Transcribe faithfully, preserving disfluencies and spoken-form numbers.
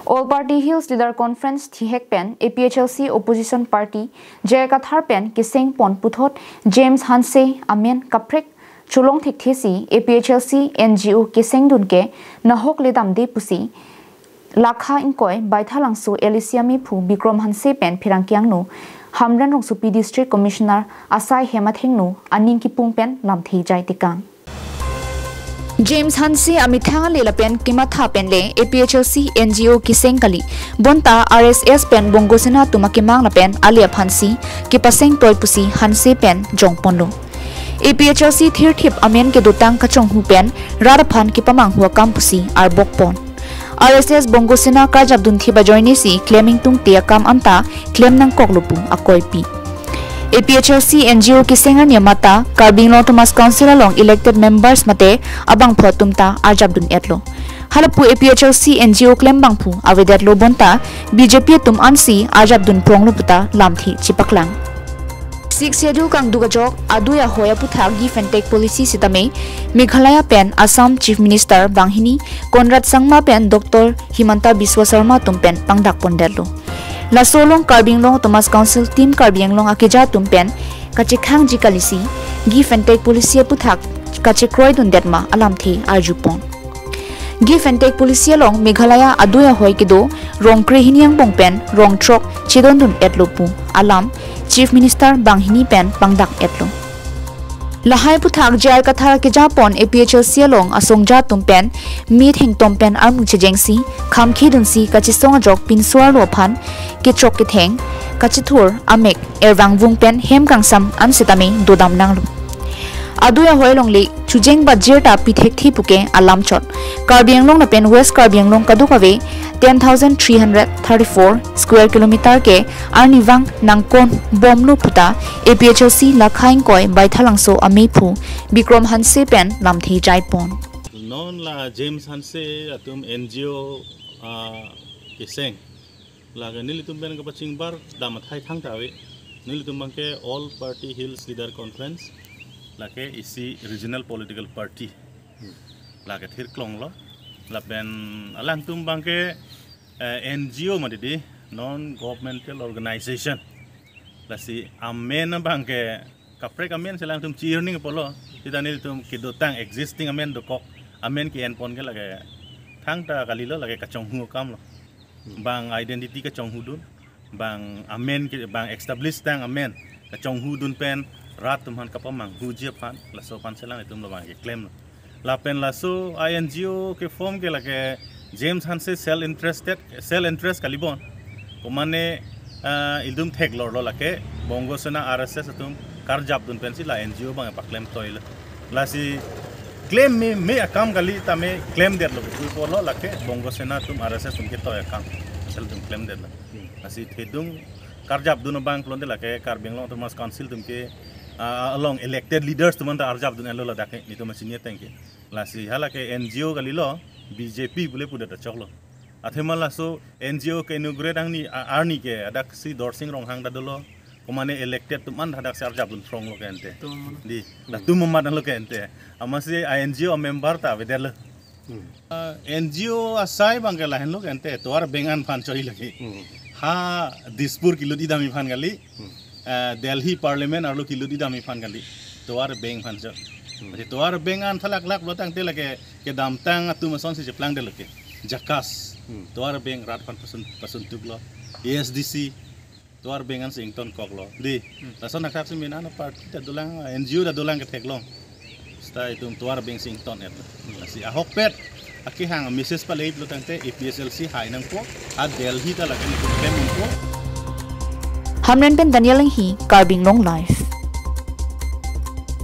All Party Hills Leader Conference thihek pen A P H L C Opposition Party J I Kathar pen keseng pon puthot James Hanse amen kaprek cholong thekthesi A P H L C N G O keseng dun ke nahok ledamde pusi Lakha ingkoi Baithalangso L A C amephu Bikrom Hanse pen pherangke angno Hamren Rongsopi District Commissioner asai hem athengno aning kipung pen lamthe jai tekang. James Hanse amethang ale lapen kematha pen le A P H L C N G O keseng kali, bonta R S S pen Bongo Sena atum akemang lapen ale aphansi kepaseng toi pusi Hanse pen jongponlo. A P H L C thirthip amen kedotang kachonghu pen rat aphan kepamanghu akam pusi arbok pon. R S S Bongo Sena karjap dunthip ajoinesi klem ingtungte akam anta klem nangkoklo pu akoipi. A P H L C N G O keseng arni amata Karbi Anglong Autonomous Council along elected members mate abangphu atum ta arjap dun-etlo. Halapu A P H L C N G O klem bangphu avedetlo bonta B J P atum ansi arjap dun pronglo puta lamthe chepaklang. Sixth Schedule kangduk ajok adui ahoi aputhak Give and Take Policy sitame Meghalaya pen Assam Chief Minister banghini Conrad Sangma pen Doctor Himanta Biswa Sarma atum pen pangdak pondetlo. Laso along Karbi Anglong Autonomous Council Team Karbi Anglong akeja atum pen kachekhangji kalisi Give and Take Policy aputhak kachekroi dundet ma alamthe arjupon. Give and Take Policy along Meghalaya adui ahoi kedo rong krehini angbong pen rong throk chedondun-etlo pu alam Chief Minister banghini pen pangdak-etlo. Lahai aputhak J I Kathar kejapon A P H L C along asongja atum pen methengtom pen armu chejengsi khamkhi dunsi kachesong ajok pinso-arlo aphan kechok ketheng kachethur amek ervangvung pen hem kangsam an sitame dodam nanglo. Adui ahoi alongle chujeng bajir ta pithekthe puke alam chot. Karbi Anglong lapen West Karbi Anglong kadokave ten thousand three hundred thirty-four square kilometer ke arnivang nangkon bomlo puta A P H L C Lakha ingkoi Baithalangso amephu Bikrom Hanse pen lamthe jaipon. Non la James Hanse atum N G O, ah, keseng. Lake nelitum pen kapachingbar dam athai thangta ave. Nelitum abangke All Party Hills Leader Conference, lake isi regional political party. Lake thirklonglo. Lapen alangtum abangke, eh, N G O mati di, non governmental organization. Lasi amen abangke kaprek amen si alangtum chi-earning apotlo. Sita nelitum kedotang existing amen dokok amen ke-enpon ke lake thangta kalilo, lake kachonghu akamlo. Bang identity kachonghu dun, bang amen ke, bang establish tang amen kachonghu dun pen rat atum aphan kapamanghuji aphan, laso aphan si alanglitum labang keklemlo. Lapen laso a N G O ke form ke lake James Hanse self interested, self interest kalibon. Komane, ah, ilitum theklorlo lake Bongo Sena R S S atum karjap dun pensi la N G O abang paklem toilo. Lasi klem me, me akam kali tame klemdetlo, pu apotlo lake Bongo Sena atum R S S atum ketoi akam. Sel atum klemdetlo. Lasi thedung karjap dun abang pulote lake Karbi Anglong Autonomous Council atum ke, ah, along elected leaders atum anta arjap dun-etlo ladak ke, nelitum chini ateng ke. Lasi halake N G O kalilo, B J P pule pudet achoklo. Athema laso N G O ke-inaugurate angni, a-, arni ke, adaksi Dorsing Ronghang ta dolo, komane elected atum an hadaksi arjap dun pronglo ke ente. Tum. Di, latum amat lo ke ente. Amatsi a N G O member ta avedetlo. Hmm. Ah, N G O asai abangke lahenlo ke ente, tovar beng an aphan choi lake. Hmm. Ha Dispur kelut idam aphan kali. Hmm. Ah, Delhi Parliament arlo kelut idam aphan kali. Tovar beng aphan choi. Hmm. Jadi tovar beng an thalaklak lo tangte lake kedamtang atum asonsi cheplangdetlo ke. Jakas. Hmm. Tovar beng rat aphan pasun, pasuntuklo. A S D C. Tovar beng ansi ingtonkoklo. Di, hmm, lason akhak si mina na party ta dolang, N G O ta dolang ketheklong. Sita itum tovar beng si ington-et. Lasi ahokpet akehang message pale pulo tangte A P H L C hai nangpo, ha Delhi ta lake nelitum klem nangpo. Hamren pen Daniel Enghi, Karbi Anglong Live.